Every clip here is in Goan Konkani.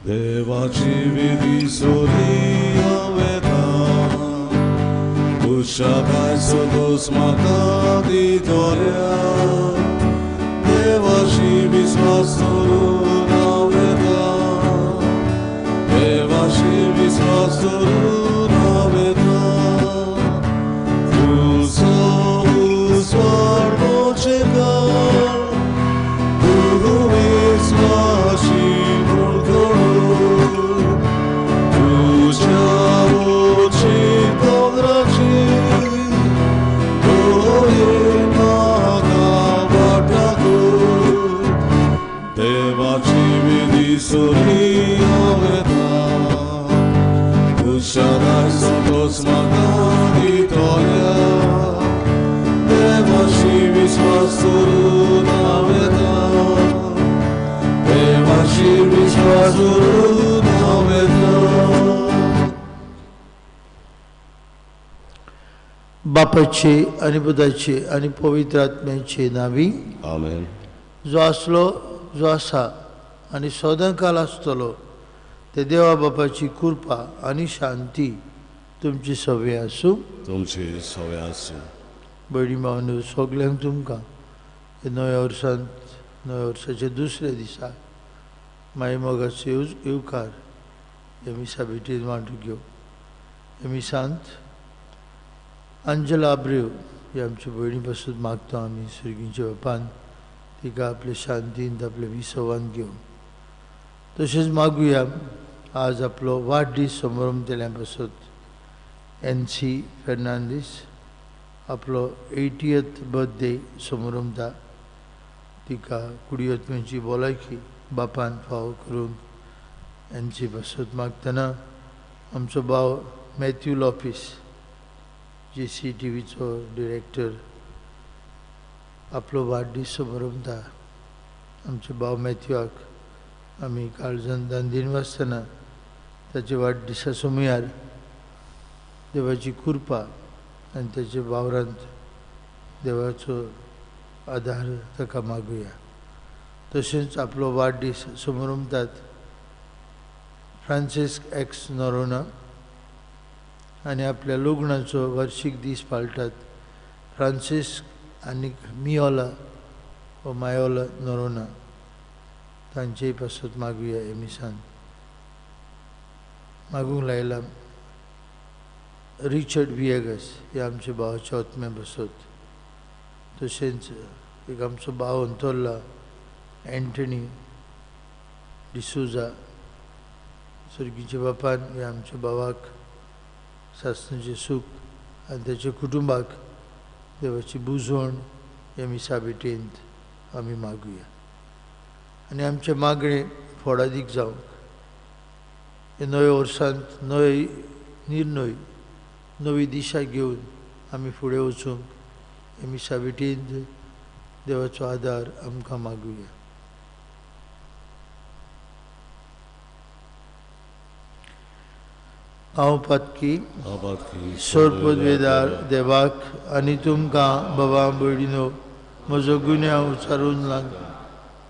देवाची विधी सोदी हांव येता तुज्या भायचो दोस म्हाका दितोल्या देवाशी विस्वास दवरून हांव येता देवाशी विस्वास दवरून हांव येता तुजो उजवाड म्हजेर घाल तूं विस्वाशी म्हूण कळूं तुज्या उंची दोंगराचेर दोळे म्हाका वाट दाखय देवाची विधी सोदी हांव येता तुज्या दायचो दोस म्हाका दितोल्या देवाशी विस्वास दवरून हांव येता देवाशी विस्वास दवरून हांव येता. बापाचे आनी पुताचे आनी पवित्र आत्म्याचे नांवी आमेन. जो आसलो जो आसा आनी सदांकाल आसतलो ते देवा बापाची कृपा आनी शांती तुमची सवे आसूं. तुमची सवे आसूं. भयणी भावनो सगल्यांक तुमकां नव्या वर्सांत नव्या वर्साच्या दुसऱ्या दिसा माई मोगाचो येवकार ह्या मिसा भेटीन वांटून घेवं. ह्या मिसांत अंजला आब्रेव ही आमच्या भयणी पासून मागता आमी सर्गीच्या बापान तिका आपले शांतीन आपले विसवान घेवन. तशेंच मागुया आज आपलो वाडदीस समारंभ पासत एन सी फेर्नांदीस आपलो 80th birthday समारंभता तिका कुडियत्म्याची भलायकी बापान फावो करून एन सी पासत मागतना आमचो भाव मॅथ्यू लॉपीस जी सी टी व्हीचो डिरेक्टर आपलो वाडदीस समारंभता आमच्या भाव मॅथ्यूआक आमी काळजान दान वाचतना ताच्या वाडदिसा समयार देवाची कृपा आनी ताच्या वावरांत देवाचो आदार ताका मागुया. तशेंच आपलो वाडदीस समारंभतात फ्रांसिस्क एक्स नोरोना आनी आपल्या लग्नाचो वार्शीक दीस पाळटात फ्रांसिस्क आनी मियोला व मायोला नोरोना तांचेय पासत मागुया. हे मिसान मागूंक लायला रिचर्ड विएगस हे आमच्या भावाच्या आत्म्या पासत. तशेंच एक आमचो भाव अंतरला एंटनी डिसोजा सर्गीच्या बापान हे आमच्या भावाक सासणाचें सूख आनी ताच्या कुटुंबाक देवाची बुजवण हे मिसा भेटेंत आमी मागुया. आनी आमचें मागणें फोडादीक जावंक हे नव्या वर्सांत नवे निर्णय नवी दिशा घेवन आमी फुडें वचूंक हे मिसा भेटेंत देवाचो आदार आमकां मागुया. हांव पातकी सोरपदवेदार देवाक आनी तुमकां बाबा भयणीनो म्हजो गुन्यांव उचारून लागता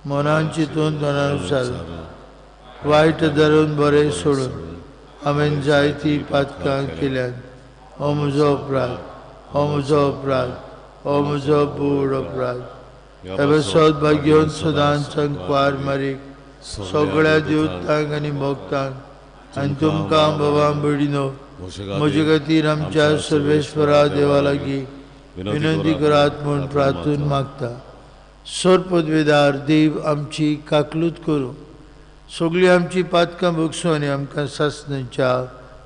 मनान चिंतून तोंडान उचारून वायट धरून बरें सोडून हांवें जायतीं पातकां केल्यात. हो म्हजो अपराध, हो म्हजो अपराध, हो म्हजो बूड अपराध. हे सौभाग्योन सदांच संकवार मारीक सगळ्या देवतांक आनी भक्तांक आनी तुमकां बाबा भयणीनो म्हजे खातीर आमच्या सर्वेश्वरा देवा लागीं विनंती करात म्हूण प्रार्थून मागता. सोरपदवेदार देव आमची काकलूत करूं सगळीं आमची पातकां भोगसूं आनी आमकां सासणाच्या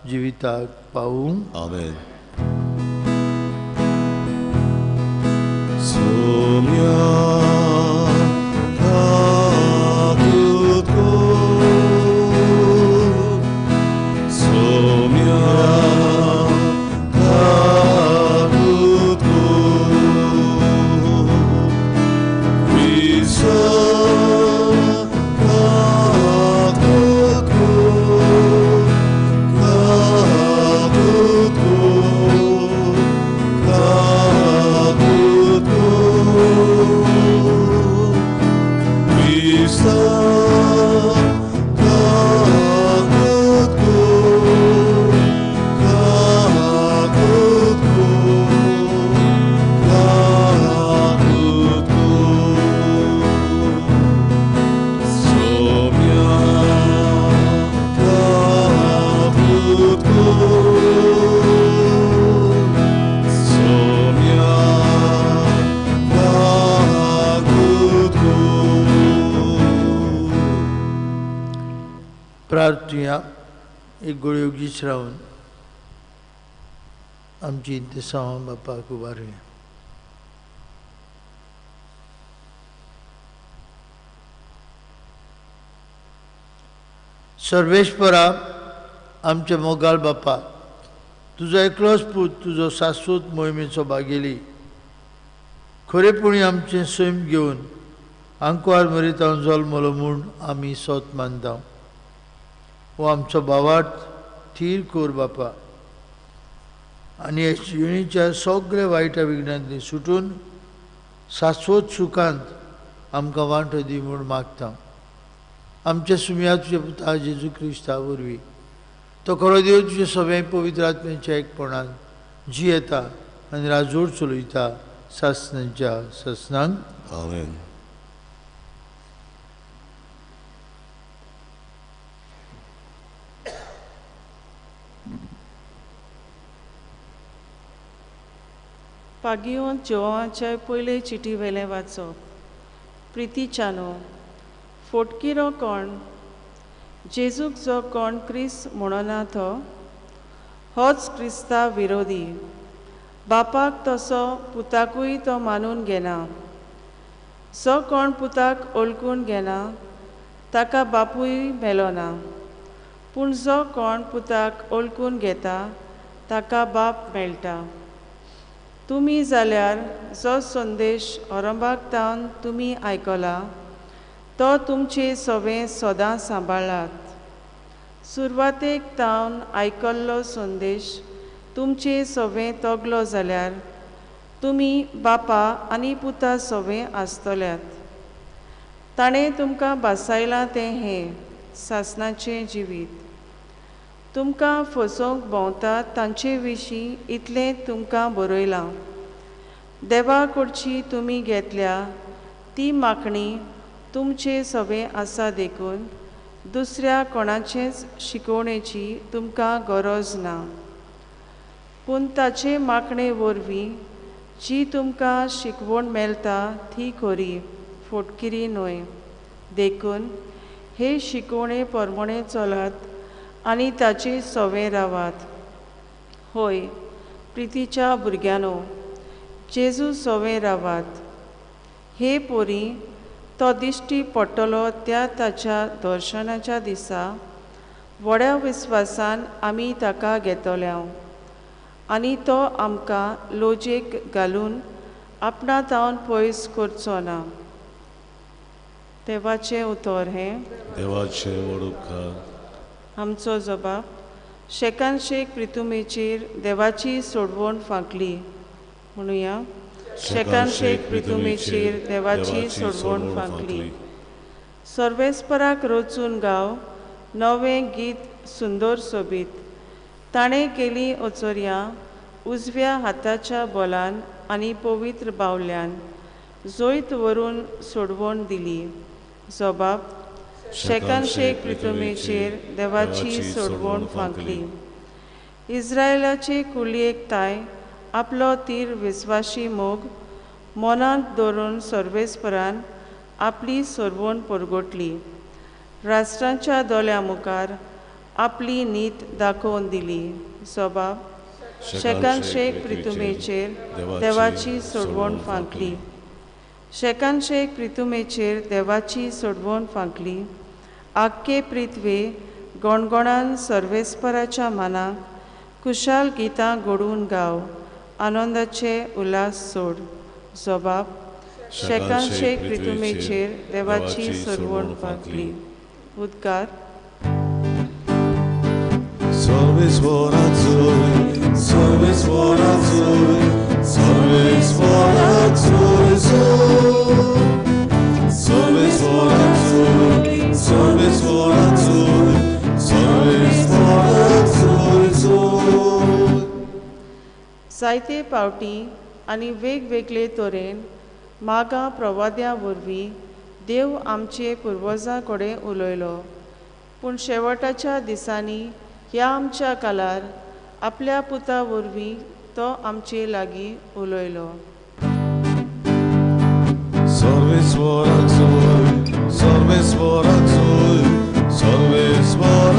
जिविताक पावूं. आमेन. सोम्या काकूत कर, सोम्या काकूत कर, विसा काकूत कर, काकूत कर, काकूत कर, विसा काकूत प्रार्थुया. एक गोळयो गीच रावन आमची इंतेसांव बापाक उबारुया. सर्वेश्वरा आमचे मोगाळ बापा, तुजो एकलोच पूत तुजो शाश्वत मोहिमेचो भागेली खरेपणी आमचें सैम घेवन आंकवार मरितावन जल्मलो म्हूण आमी सोत मानता. हो आमचो भावार्थ थीर कर बापा आनी हे जिणेच्या सगळ्या वायटा विघ्नांतली सुटून शाश्वत सुखांत आमकां वांटो दी म्हूण मागता. आमच्या सुमया तुज्या पुता जेजू क्रिस्ता वरवीं तो खरो देव तुजे सगळें पवित्र आत्म्याच्या एकपणान जियेता आनी राजवट चलयता सासणाच्या सासणांक. आमेन. पागियोन जोवाच्या पयले चिटी वेलें वाचप. प्रितीच्यानो, फोटकिरो कोण? जेजूक जो कोण क्रिस्त म्हणना तो होच क्रिस्ता विरोधी. बापाक तसो पुताकूय तो मानून घेना. जो कोण पुताक ओळखून घेना ताका बापूय मेलो ना, पूण जो कोण पुताक ओळखून घेता ताका बाप मेळटा. तुमी जाल्यार जो संदेश अरंभाक तावन तुमी आयकला तो तुमचे सवें सदां सांबाळात. सुरवातेक तावन आयकल्लो संदेश तुमचे सवें तगलो जाल्यार तुमी बापा आनी पुता सवें आसतल्यात. ताणें तुमकां भासायलां तें हें सासणाचें जिवीत. तुमकां फसोवंक भोंवतात तांचे विशीं इतलें तुमकां बरयलां. देवा कडची तुमी घेतल्या ती मागणी तुमचे सवें आसा देखून दुसऱ्या कोणाचेच शिकोवणेची तुमकां गरज ना. पूण ताचे मागणे वरवीं जी तुमकां शिकवण मेळटा ती खरी, फोटकिरी न्हय. देखून हे शिकवणे प्रमाणे चलात आनी ताचे सवें रावात. होय प्रितीच्या भुरग्यांनो, जेजू सवें रावात. हे पोरी तो दिश्टी पडटलो त्या ताच्या दर्शनाच्या दिसा व्हड्या विस्वासान आमी ताका घेतल्या आनी तो आमकां लोजेक घालून आपणा तावन पयस करचो ना. देवाचें उतर हें. देवाचें व्हड उपकार. आमचो जबाब शेकान शेक प्रितुमेचेर देवाची सोडवण फांकली. म्हणुया, शेकान शेक प्रितुमेचेर देवाची सोडवण फांकली. सर्वेस्पराक रचून गाव नवें गीत सुंदर सोबीत. ताणें केली अचोर्यां उजव्या हाताच्या बोलान आनी पवित्र बावल्यान जैत व्हरून सोडवण दिली. जबाब शेकान शेक प्रितुमेचेर देवाची सोडवण फांकली. इस्रायलाचे कुळयेक ताय आपलो तीर विस्वाशी मोग मनांत दवरून सर्वेस्परान आपली सोडवण परगटली. राष्ट्रांच्या दोळ्यां मुखार आपली नीत दाखोवन दिली. जबाब शेकान शेक प्रितुमेचेर देवाची सोडवण फांकली. शेकान शेक प्रितुमेचेर देवाची सोडवण फांकली. आख्खे पृथ्वे गणगणान सर्वेस्पराच्या मनाक कुशाल गितां घडोवन गाव, आनंदाचे उल्हास सोड. जबाब शेकान शेक प्रितुमेचेर देवाची सोडवण फांकली. उद्गार. जायते पावटी आनी वेगवेगळे तरेन मागां प्रवाद्या वरवीं देव आमचे पुर्वजां कडेन उलयलो, पूण शेवटाच्या दिसांनी ह्या आमच्या काळार आपल्या पुता वरवीं तो आमचे लागीं उलयलो. सर्वेस्वराक सर्वेस्वराक सर्वेस्वराक.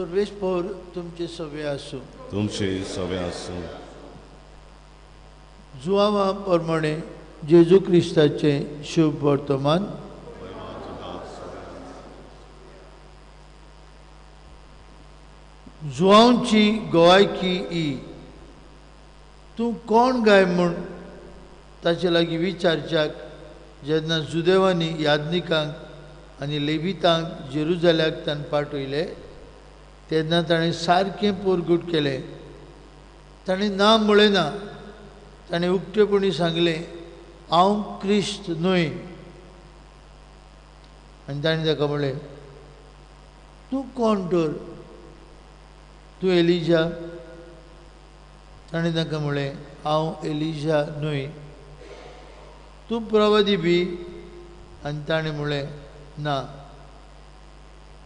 सर्वेस्पोर तुमचे सवे आसूं. तुमचे सवे आसूं. जुआवा प्रमाणे जेजू क्रिस्ताचें शुभ वर्तमान. जुआंवची गवायकी ही, तूं कोण गाय म्हूण ताचे लागीं विचारच्याक जेन्ना जुदेवांनी याज्ञिकांक आनी लेबितांक जेरुजाल्याक ताणें पाठयले तेन्ना ताणें सारकें पोरगूट केलें. ताणें ना म्हळें ना, ताणें उक्तेपणी सांगलें, हांव क्रिस्त न्हय. आनी ताणें ताका म्हणलें, तूं कोण तर? तूं एलिजा? ताणें ताका म्हणलें, हांव एलिजा न्हय. तूं प्रवादी बी? आनी ताणें म्हणलें, ना.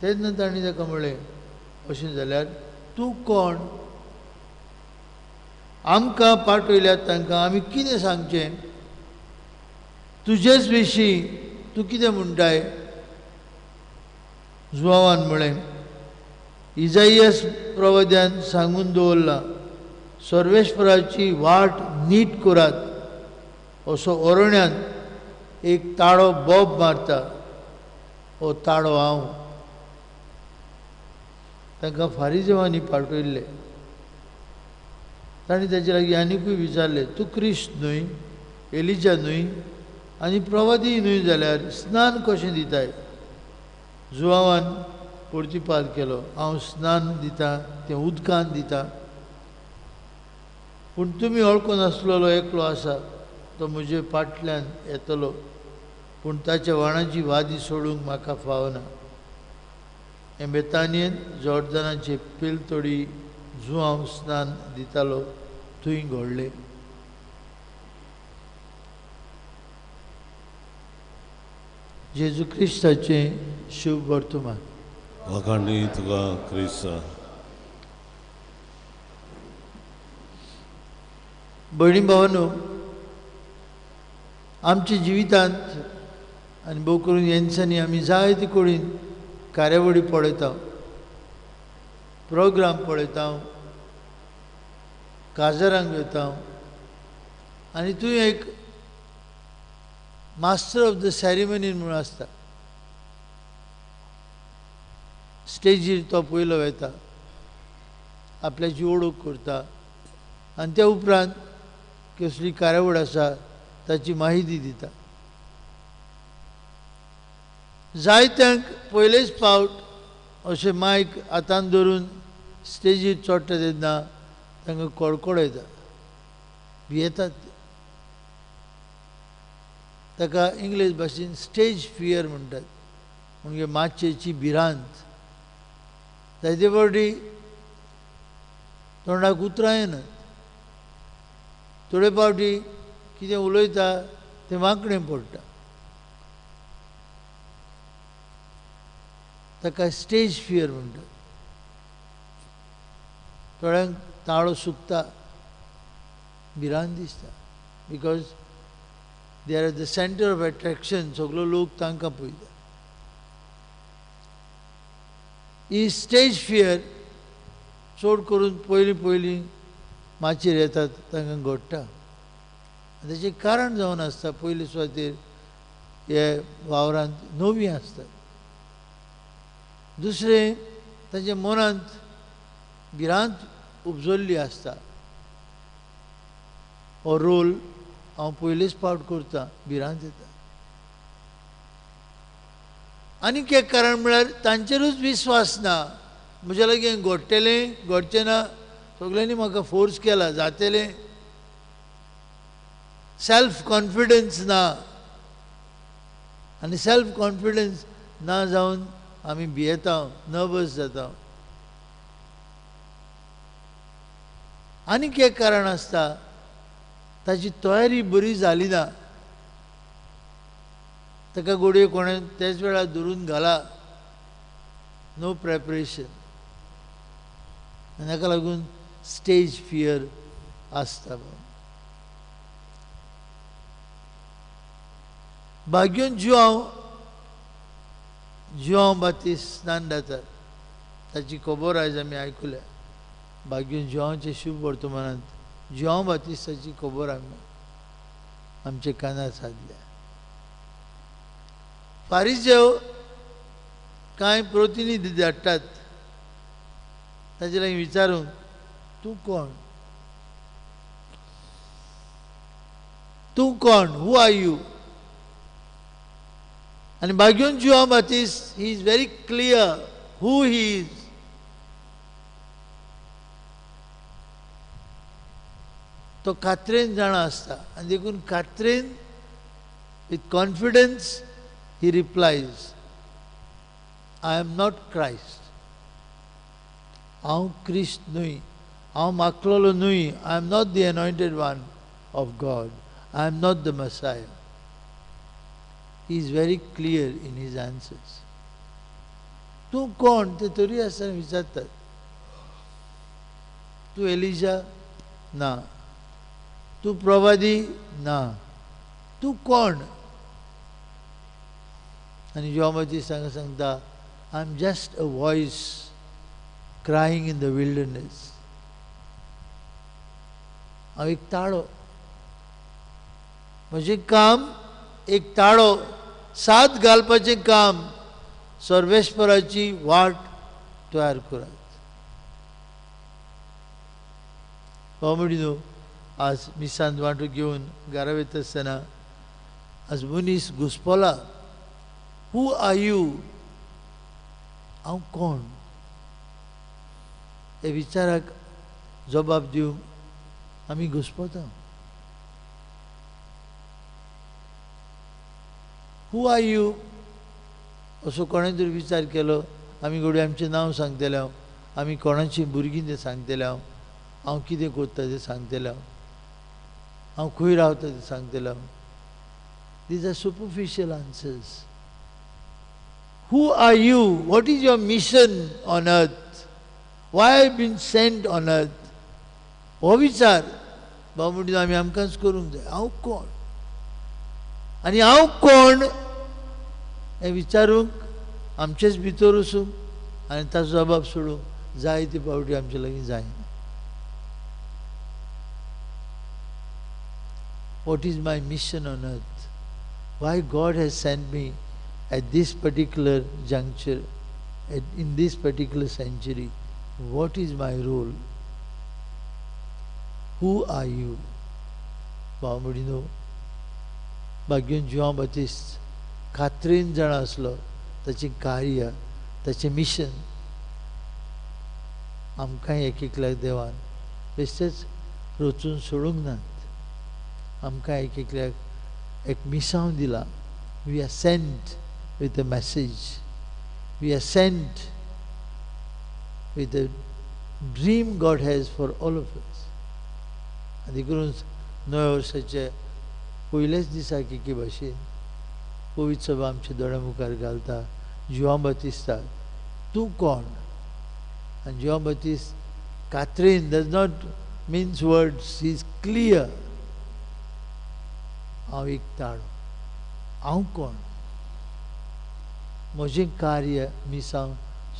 तेन्ना ताणें ताका म्हणलें, अशें जाल्यार तूं कोण? आमकां पाठयल्यात तांकां आमी कितें सांगचें? तुजेच विशीं तूं कितें म्हणटाय? जुआवान म्हणलें, इजाइयस प्रवाद्यान सांगून दवरलां, सर्वेस्पराची वाट नीट करात असो अरण्यांत एक ताळो बोब मारता, हो ताळो हांव. तांकां फारिजेवांनी पाठयल्ले. तांणी ताचे लागीं आनिकूय विचारलें, तूं क्रिस्त न्हय, एलिजा न्हय आनी प्रवादी न्हय जाल्यार स्नान कशें दिताय? जुआवान प्रतिपाद केलो, हांव स्नान दितां तें उदकान दिता, पूण तुमी वळखून आसलेलो एकलो आसा, तो म्हजे फाटल्यान येतलो, पूण ताच्या वाणाची वादी सोडूंक म्हाका फावना. हें बेतानयेन जॉर्दनाचे पिलतोडी जुआंव स्नान दितालो थंय घडलें. जेजू क्रिस्ताचें शुभ वर्तमान. वाखाणी तुका क्रिस्ता. भयणी भावांनो, आमच्या जिवितांत आनी भोव करून हेंच्यांनी आमी जायते कडेन कार्यावळी पळयता, प्रोग्राम पळयता, काजारांक वता आनी थंय एक मास्टर ऑफ the ceremony म्हणून आसता. स्टेजीर तो पयलो वता, आपल्याची ओळख करता आनी त्या उपरांत कसली कार्यावळ आसा ताची माहिती दिता. जायत्यांक पयलेच फावट अशें मायक हातान धरून स्टेजीर चडटा तेन्ना तांकां कडकड येता, भियेतात. ताका इंग्लीश भाशेन स्टेज फियर म्हणटात, म्हणजे मातशेची भिरांत. जायते फावटी तोंडाक उतरां येनात, थोडे फावटी कितें उलयता तें वांकडें पडटा, ताका स्टेज फियर म्हणटात. थोड्यांक ताळो सुकता, भिरांत दिसता, because they are the centre of attraction, सगलो लोक तांकां पळयता. ही स्टेज फियर चड करून पयलीं पयलीं माचयेर येतात तांकां घडटा. ताचें कारण जावन आसता, पयले सुवातेर हे वावरांत नवी आसतात, दुसरें तांच्या मनांत भिरांत उपजल्ली आसता. हो रोल हांव पयलेच फावट करतां, भिरांत येता. आनीक एक कारण म्हळ्यार तांचेरूच विस्वास ना, म्हज्या लागीं घडटलें घडचें ना, सगल्यांनी म्हाका फोर्स केला जातलें, सेल्फ कॉन्फिडन्स ना. आनी सेल्फ कॉन्फिडन्स ना जावन आमी भियेता, नर्वस जाता. आनीक एक कारण आसता, ताची तयारी बरी जाली ना, ताका गोडये कोणें त्याच वेळार धरून घाला, नो प्रेपरेशन, आनी ताका लागून स्टेज फियर आसता. भाग्योन जुआंव बातीस स्नान जातात. ताची खबर आयज आमी आयकुल्या. बागीन जुवांवचे शुभ वर्तमानांत जुवांव बातिस्ताची खबर आमी आमच्या कानार सादल्या. फारिजेव कांय प्रतिनिधी धाडटात ताचे लागीं विचारूंक, तूं कोण, तूं कोण, हू are you? आनी बागीन Joao बातिस्त he is very clear who he is. तो खात्रेन जाणा आसता आनी देखून खात्रेन with confidence he replies, I am not Christ. हांव क्रिस्त न्हय, हांव माकलोलो न्हय. I am not the anointed one of God. I am not the Messiah. He is very clear in his answers. तूं कोण ते तरी आसतना विचारतात. तूं एलिजा? ना. तूं प्रवादी? ना. तूं कोण? आनी जुवांव बातिस्त हांगा सांगता, I am just a voice crying in the wilderness. हांव एक ताळो, म्हजें काम एक ताळो साद घालपाचें काम, सर्वेस्पराची वाट तयार करात. भाव आज मिसांत वांटो घेवन घरा वयता आसतना आज मनीस घुसपला. हू are you? हांव कोण? हे विचाराक जबाब दिवंक आमी घुसपता. हू are you असो कोणें तरी विचार केलो, आमी घडये आमचें नांव सांगतले हांव, आमी कोणाची भुरगीं तें सांगतले हांव, हांव कितें करता तें सांगतले हांव, हांव खंय रावता तें सांगतले हांव. These are superficial answers. Who are you? What is your mission on earth? Why have been sent on earth? हो विचार भाव म्हणटा आमी आमकांच करूंक जाय. हांव कोण आनी हांव कोण हें विचारूंक आमचेच भितर वचूंक आनी ताचो जबाब सोडूंक जाय ते फावटी आमचे लागीं जायना. What is my mission on earth? Why God has sent me at this particular juncture, in this particular century? What is my role? Who are you? भाव म्हणिनो बागीन जुवांव बातिस्त खात्रेन जाणा आसलो ताचें कार्य, ताचें मिशन. आमकां एक एकल्याक देवान बेश्टेच रचून सोडूंक नात. आमकां एक एकल्याक एक मिसांव दिला. We are sent with a message. We are sent with a dream God has for all of us. आनी देखून नव्या वर्साचे पयल्याच दिसाक एके भाशेन पवित्र सभा आमच्या दोळ्या मुखार घालता जुवांव बातिस्ताक, तूं कोण? आनी Joao बातिस्त कात्रेन does not mince words, he is clear. हांव एक ताळो, हांव कोण, म्हजें कार्य मिसांव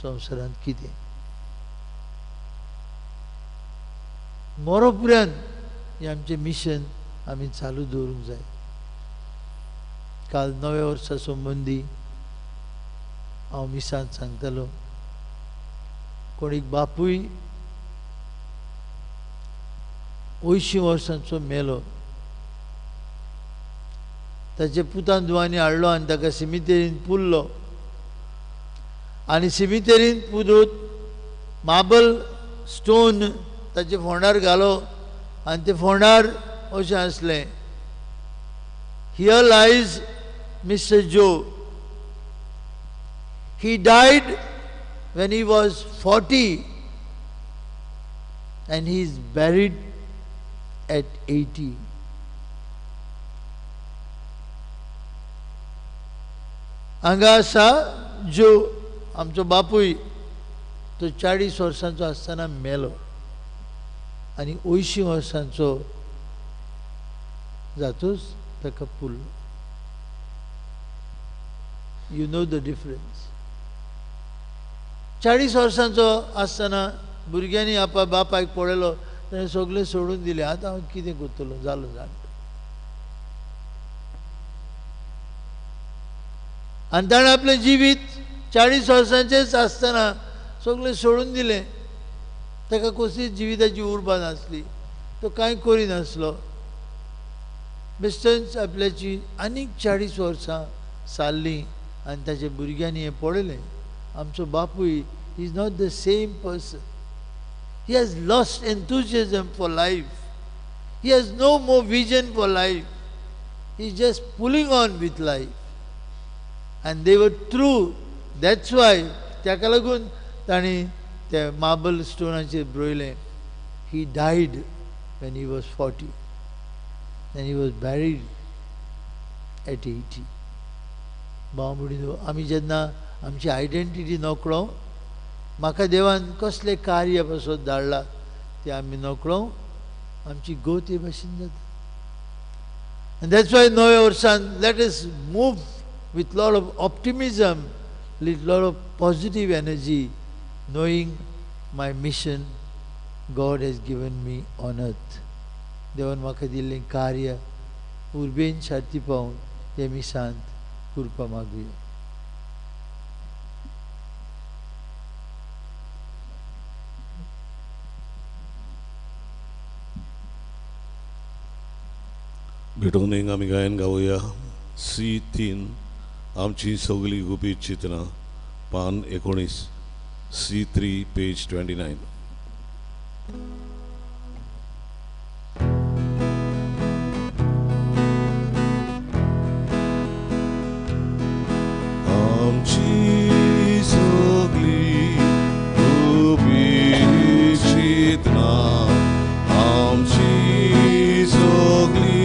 संवसारांत कितें? मरो पर्यंत हें आमचें मिशन आमी चालू दवरूंक जाय. काल नव्या वर्सा संबंदी हांव मिसांत सांगतालो, कोण एक बापूय 80 वर्सांचो मेलो. ताचे पुतान दुवांनी हाडलो आनी ताका सिमितेरीन पुरलो. आनी सिमितेरीन पुरून मार्बल स्टोन ताचे फोंडार घालो आनी ते फोंडार अशें आसलें, here lies mister Joe, he died when he was 40 and he is buried at 80. हांगा आसा जो आमचो बापूय, तो 40 वर्सांचो आसतना मेलो आनी 80 वर्सांचो जातूच ताका पुरलो. You know the difference. 40 वर्सांचो आसतना भुरग्यांनी आपा बापायक पळयलो, ताणें सगळें सोडून दिलें. आतां हांव कितें करतलो, जालो जाणटो. आनी ताणें आपलें जिवीत 40 वर्सांचेच आसतना सगळें सोडून दिलें. ताका कसलीच जिविताची उर्बा नासली, तो कांय करिनासलो. बेश्टेंच आपल्याची आनीक 40 वर्सां सारलीं आनी ताच्या भुरग्यांनी हें पळयलें, आमचो बापूय is not the same person. He has lost enthusiasm for life. He has no more vision for life. He is just pulling on with life. And they were true. That's why ताका लागून तांणी ते मार्बल स्टोनाचेर बरयलें, he died when he was 40 and he was buried at 80. भाव भयणींनो, आमी जेन्ना आमची आयडेंटिटी नकळो, म्हाका देवान कसलें कार्य पासत धाडला तें आमी नकळो, आमची गती भाशेन जाता. And that's why नव्या वर्सान let us move with lot of optimism, with lot of positive energy, knowing my mission God has given me on earth. देवान म्हाका दिल्लें कार्य उर्बेन सारती पावून ते मिसांत कृपा मागुया. भेटोवणेक आमी गायन गावया C3 आमची सगळी गुपीत चित्रां, पान 19, C3 page 29. आमची सगळी गुपीत चित्रां, आमची सगळी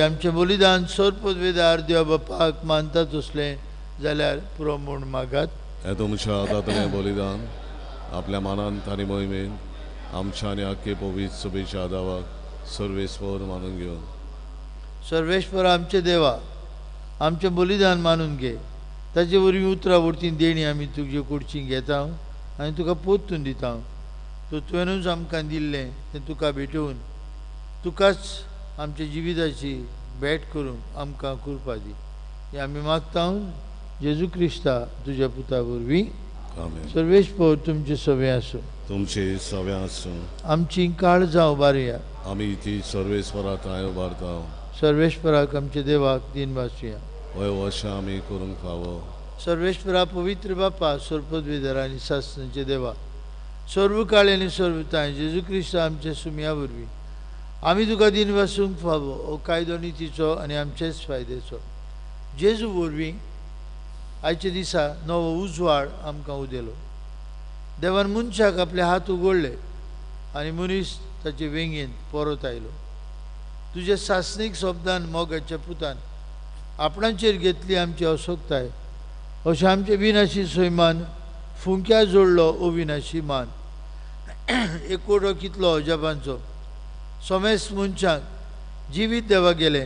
आमचें बलिदान सोरपदवेदार देवा बापाक मानता तसलें जाल्यार पुरो म्हूण मागात. हें तुमच्या हातांतलें बलिदान आपल्या मानान आनी मोहिमेन आमच्या आनी आख्खे पवित्र सभेच्या आदावाक सर्वेस्पर मानून घेवन. सर्वेस्पर आमचे देवा, आमचें बलिदान मानून घे. ताचे वरवीं उतरां वरतीं देणी आमी तुजे कुडची घेता आनी तुका पोत्तून दिता. तो तुवेंनूच आमकां दिल्लें तें तुका भेटोवन तुकाच आमच्या जिविताची भेट करूंक आमकां कृपा दी. हें आमी मागता जेजू क्रिस्ता तुज्या पुता वरवीं. सर्वेस्पर तुमचे सवे आसूं. तुमचे सवे आसूं. आमची काळजां उबारुया. आमी ती सर्वेस्परा थंय उबारता. सर्वेस्पराक आमच्या देवाक दिन भासुया. हय अशें आमी करूंक फावो. सर्वेस्परा पवित्र बापा, सर्पदवेदर आनी सासणाचे देवा, सर्व काळ आनी सर्व तांय जेजू क्रिस्ता आमच्या सुमया वरवीं आमी तुका दिन वासूंक फावो. हो कायदो नितीचो आनी आमचेच फायद्याचो. जेजू वरवीं आयच्या दिसा नवो उजवाड आमकां उदेलो. देवान मनशाक आपले हात उगडले आनी मनीस ताचे वेंगेंत परत आयलो. तुज्या सासणीक शब्दान मोगाच्या पुतान आपणाचेर घेतली आमची असोक्ताय, अशें आमचे विनाशी सैमान फुंक्या जोडलो अविनाशी मान. एकोडो कितलो अजापांचो. समेस्त मनशांक जिवीत देवा गेलें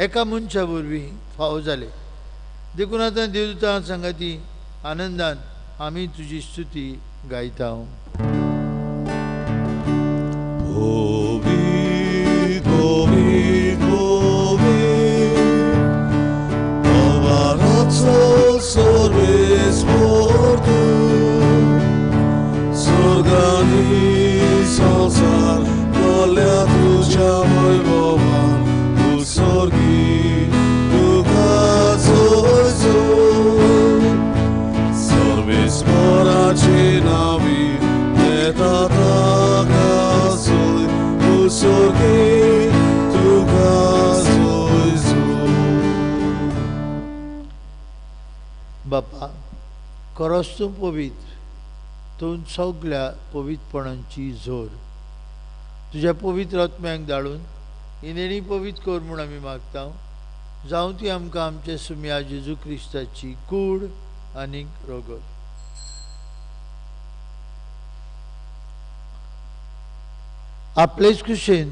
एका मनशा वरवीं फावो जालें. देखून आतां देवदूतां सांगाती आनंदान आमी तुजी स्तुती गायता. संसार भरल्या तुज्या वैभवान, तूं स्वर्गी तुका जोय जोय. जाची नावी येता ताका जोय उसोगे तुका जोय जोय. बापा खरोच तूं पवित्र, तूं सगल्या पवित्रपणांची जोर. तुज्या पवित्र आत्म्याक धाडून ही नेणी पवित्र कर म्हूण आमी मागता. जावं ती आमकां आमच्या सुम्या जेजू क्रिस्ताची कूड आनी रगत. आपलेच कुशेन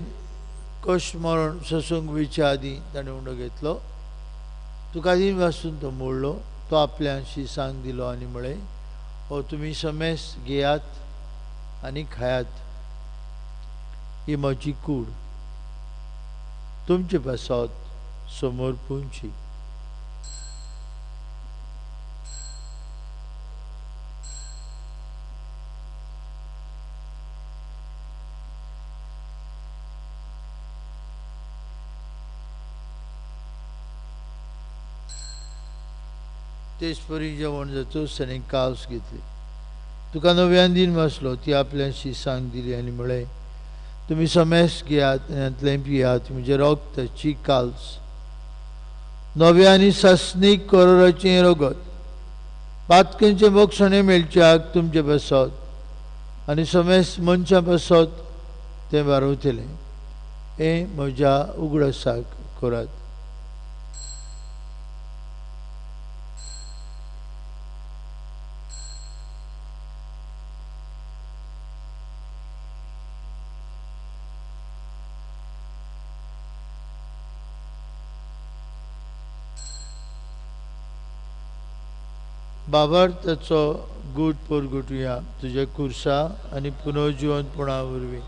कश्ट मरण सोसूंक वयच्या आदीं ताणें उंडो घेतलो. तुका दिन वासून तो मोडलो, तो आपल्याशी सांग दिलो आनी म्हळें, हो तुमी समेस घेयात आनी खायात, ही म्हजी कूड तुमचे पासत समोर पुंची. तेच परी जेवण जातूच ताणें कावस घेतली. तुका नव्यान दिन वाचलो, ती आपल्याशी सांग दिली आनी म्हळें, तुमी समेस घेयात आनी हातलें पियात, म्हजें रगताची काल्स, नव्या आनी सासणीक करोराचें रगत, पातकेंचें बक्षणें मेळच्याक तुमचे पासत आनी समेस मनशां पासत तें वारवतलें. हें म्हज्या उगडासाक करात. बाबर ताचो गूट पोरगुटुया तुज्या कुर्सा आनी पुनर्जिवनपणा वरवीं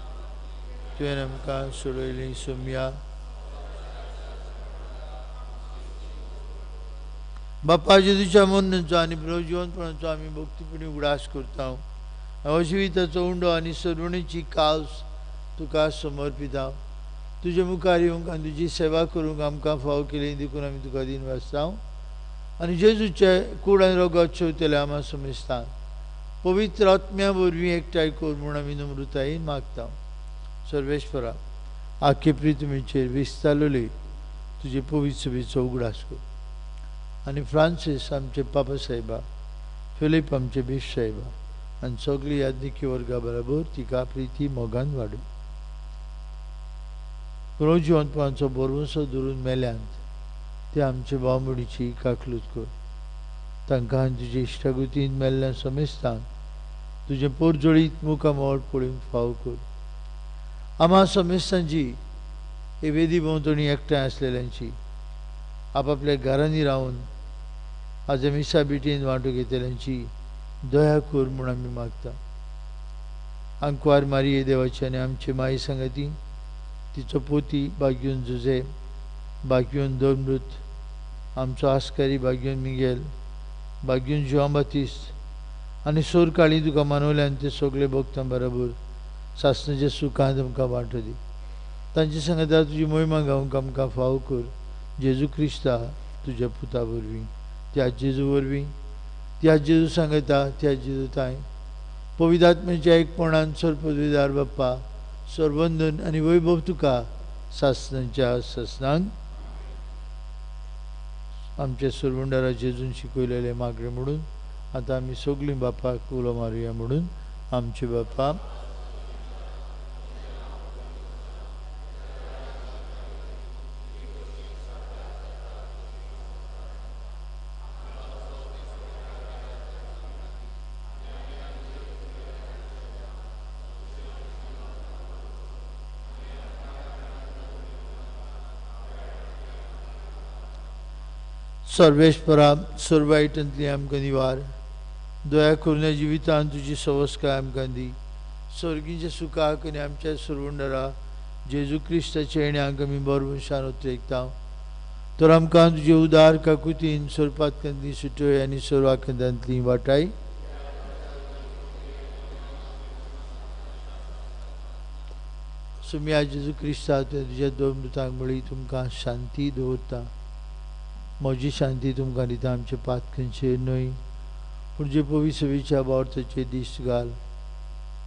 तुवें आमकां सोडयली सोमया. बापा जेजूच्या मरणाचो आनी पुनर्जिवनपणाचो आमी भक्तीपणी उगडास करता. अजिविताचो उंडो आनी सरुणेची कावस तुका समर्पिता. तुजे मुखार येवंक आनी तुजी सेवा करूंक आमकां फावो केली देखून आमी तुका दिन वाचता. आनी जेजूचे कूड आनी रगत शेवतले आमा समेस्तान पवित्र आत्म्या वरवीं एकठांय कर म्हूण आमी नम्रतायेन मागता. सर्वेश्वरा आखे प्रितमीचेर विस्तारलेली तुजे पवित्र सभेचो उगडास कर आनी फ्रांसीस आमचे पापा साहेबा, फिलीप आमचे बीश साहेबा आनी सगळी याज्ञिकी वर्गा बरोबर तिका प्रिती मोगान वाडू. पुनर्जिवनपणाचो भरवंसो धरून मेल्यांत ते आमचे भावमडीची काकलूत कर. तांकां तुजे इश्टागतीन मेल्ल्या समेस्तान तुजें पोरजोळीत मुखामळ पळोवंक फावो कर. आमा समेस्तांची हे वेदी भोंवतणी एकठांय आसलेल्यांची आपापल्या घरांनी रावन आज मिसा बिटीन वांटो घेतल्यांची दया कर म्हूण आमी मागता. आंकवार मारिये देवाची आनी आमचे माई सांगाती तिचो पोती बाग्यून जुजे, बाग्यून दोनमृत, आमचो आस्कारी बाग्यून मिगेल, बाग्यून जुआं बातिस्त आनी सोर काळी तुका मानवल्यान ते सगळे भक्तां बरोबर सासणाच्या सुखांत आमकां वांटो दी. तांचे सांगता तुजी मोहिमा गावंक आमकां फावो कर. जेजू क्रिस्ता तुज्या पुता वरवीं, त्या जेजू वरवीं, त्या जेजू सांगता त्या जेजू ताय पवित्र आत्म्याच्या एकपणान सर्वपदवीदार बाप्पा सर्वंदन आनी वैभव तुका सासणाच्या सासणांक. आमच्या सरवंडारा जेजून शिकयलेले मागणे म्हणून आतां आमी सगळीं बापाक उलो मारुया म्हणून आमचे बापा. सर्वेश्वरा सर्वायटंतली आमकां निवार, दया करून जिवितान तुजी सवस्काय आमकां दी. सर्गीच्या सुखाक आनी आमच्या सरवंडरा जेजू क्रिस्ताच्या येण्याक आमी बरवंशान उतरेकता. तर आमकां तुजे उदार काकुतीन सोरपातकांतली सुटय आनी सर्वाखंदांतली वाटाय. सुम्या जेजू क्रिस्ता तुज्या दोन दुतांक म्हळी तुमकां शांती दवरता, म्हजी शांती तुमकां दिता. आमचे पातकांचेर न्हय पूण जे पवी सभेच्या बावर्थाचे दिश्ट घाल,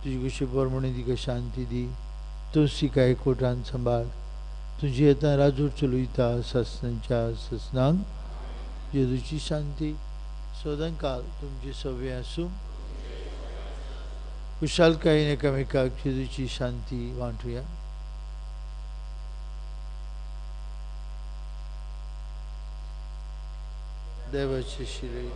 तुजी कुशी प्रमाणे तिका शांती दी. तूं तिका एकवटान सांबाळ. तुजी येता राजूर चलयता ससनांच्या ससनांक. जेजूची शांती सदांकाल तुमची सवे आसूं. खुशालकायेन एकामेकाक जेजूची शांती वांटुया. देवाचे शिरे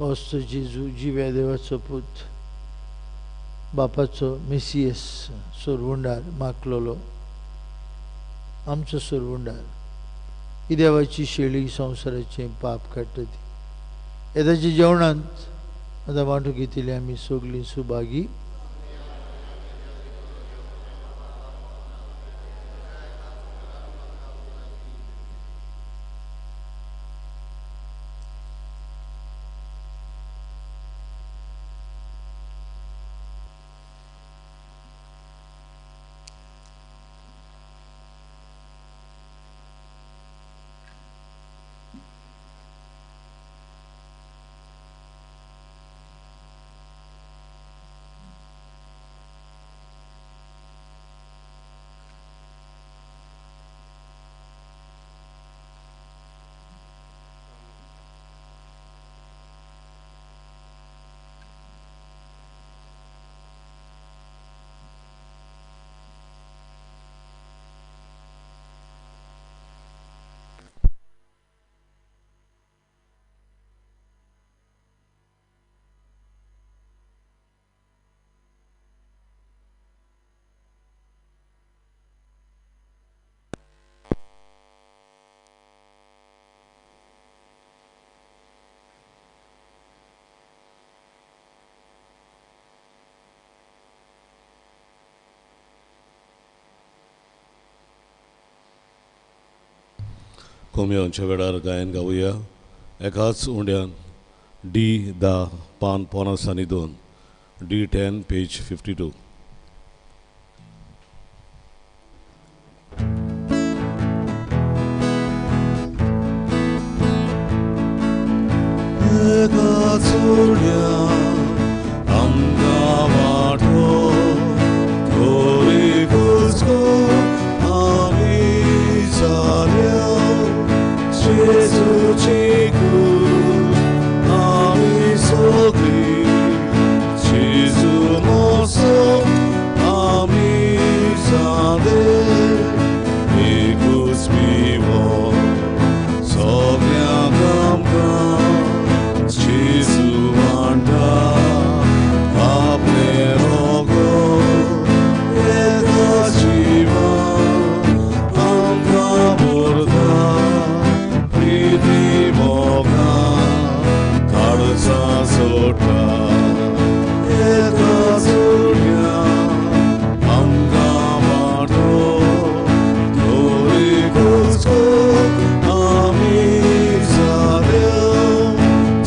वस्तू जेजू जिव्या देवाचो पूत, बापाचो मेसियस सोरवुंडार माकलोलो आमचो सोरवुंडार, ही देवाची शेळी संवसाराचें पाप काडटा ती. येदाच्या जेवणांत आतां वांटूंक घेतिल्ली आमी सगळीं सुभागी. कोमयोंच्या वेळार गायन गावया. एकाच उंड्यान डी 10 पान 52, D10 page 52. एकाच उंड्यान आमकां वांटो थोरी कुसको आमी जाल्या, जेजूची कूड आमी सगळीं, जेजू मोसो आमी जाले, एकूच पिवो सगळ्यांक आमकां जेजू वांटा आपलें रोगत, एका जिवान आमकां भरता प्रीती मोगा काळजा सोडटा. एका सुर्या आमकां वांटो थोरी कुसको आमी जाल्या,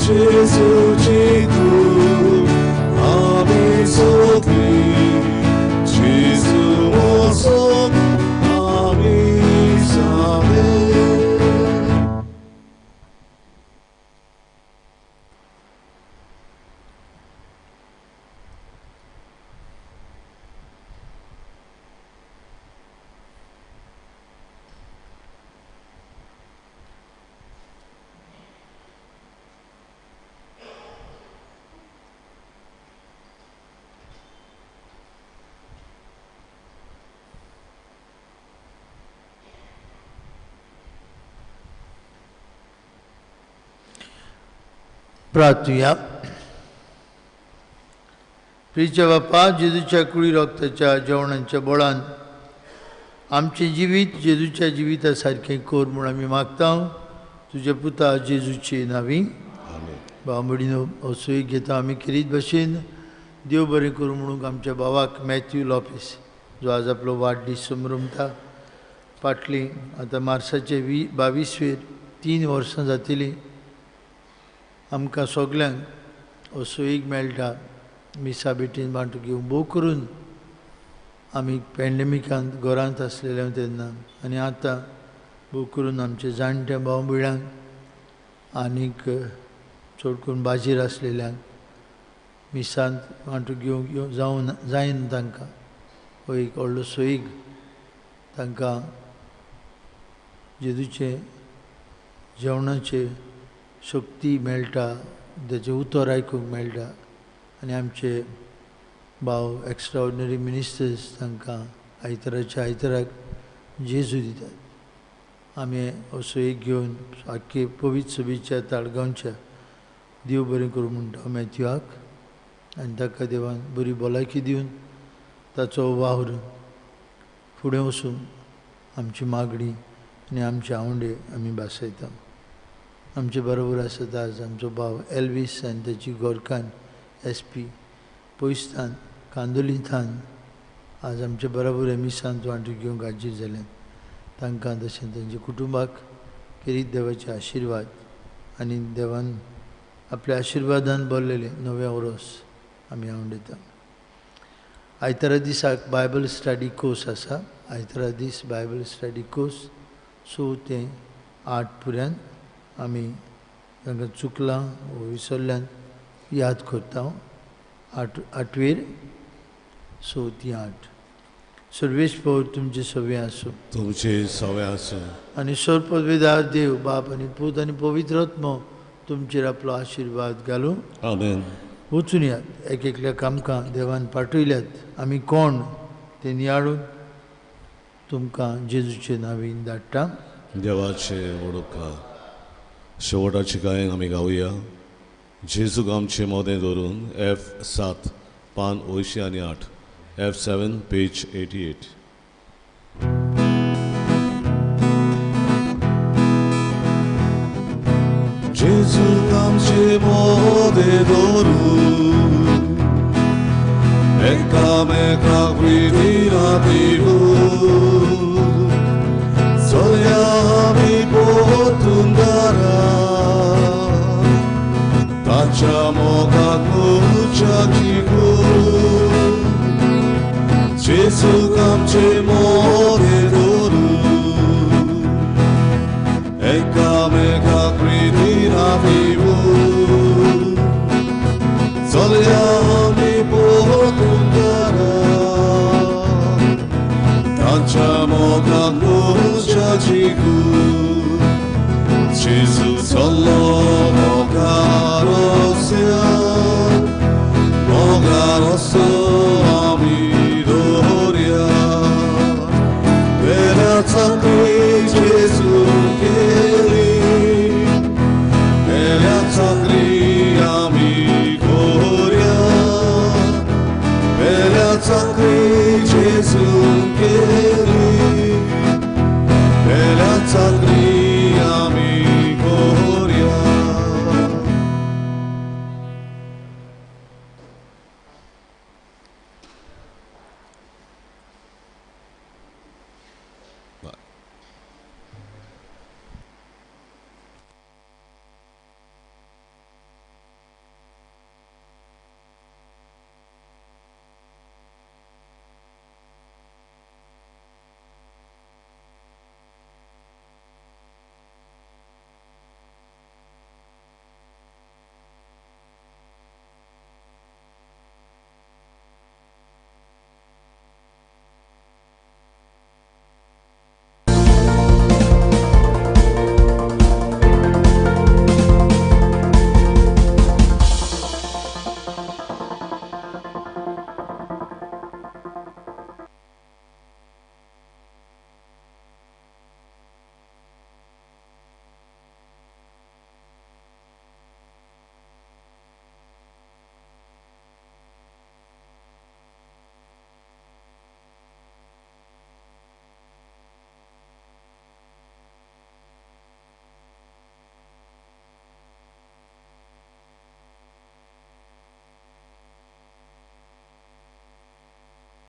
जेजूची कूड आमी सगळीं, जेजू मोसो आमी जाले. प्रार्थुया. प्रिच्या बापा, जेजूच्या कुळी रक्ताच्या जेवणाच्या बळान आमचें जिवीत जेजूच्या जिविता सारकें कर म्हूण आमी मागता. तुज्या पुता जेजूचे नांवी. भाव भयणीनो, सोयी घेता आमी खेरीत भशेन देव बरें करूं म्हणूंक आमच्या भावाक मॅथ्यू लोपेस, जो आज आपलो वाडदीस समरमता. फाटली आतां मार्साचे 22वेर 3 वर्सां जातली आमकां सगल्यांक हो सोयीक मेळटा मिसा भेटीन वांटो घेवंक. भोव करून आमी पॅन्डेमिकांत घरांत आसलेले तेन्ना, आनी आतां भोव करून आमचे जाणट्या भाव भयणांक आनीक चड करून बाजीर आसलेल्यांक मिसांत वांटो घेवंक जावन जायना तांकां. हो एक व्हडलो सोयीक तांकां जेजूचें जेवणाचे शक्ती मेळटा, ताचें उतर आयकूंक मेळटा. आनी आमचे भाव एक्स्ट्रा ऑर्डिनरी मिनिस्टर्स तांकां आयताराच्या आयताराक जेजू दितात. आमी हो सोयीक घेवन आख्खे पवित्र सभेच्या ताळगांवच्या देव बरें करूं म्हणटा मॅथ्यूआक, आनी ताका देवान बरी भलायकी दिवन ताचो वावर फुडें वचून आमची मागणी आनी आमचे आवंडे आमी भासयता. आमचे बरोबर आसता आज आमचो भाव एल्वीस आनी ताची गोरकान एस पी पयसतान कांदोलींथान आज आमचे बरोबर मिसांत वांटो घेवंक हाजीर जाल्यात. तांकां तशें तांच्या कुटुंबाक खेरीत देवाचे आशिर्वाद आनी देवान आपल्या आशिर्वादान भरलेलें नवें वर्स आमी आवडटा. आयतारा दिसाक बायबल स्टडी कोर्स आसा. आयतारा दीस बायबल स्टडी कोर्स 6 ते 8 पर्यंत आमी तांकां चुकलां वो विसरल्यान याद करता. 8वेर 6 ते 8. सर्वेस्पर तुमचे सवे आसूं, तुमचे सवे आसूं. आनी सर्वपदवेदार देव बाप आनी पूत आनी पवित्र आत्मो तुमचेर आपलो आशिर्वाद घालूं. आमेन. वचून यात, एक एकल्याक आमकां देवान पाठयल्यात आमी कोण ते नियाळून तुमकां जेजूचे नांवीन धाडटा. देवाचे वडोका शेवटाची गायन आमी गावया. जेजूक आमचे मोदें धरून F7 पान 88, F7 page 88. जेजूक आमचे मोदें धरून एकामेकाक प्रितीन दिवन चलया आमी पोतून दारा ताच्या मोगाक मुच्या जिखून. जेजूक आमचे मोदें धरून एकामेकाक प्रितीन दिवन चलया आमी पोतून दारा ताच्या मोगाक मुच्या जिखून. जेजू चल्लो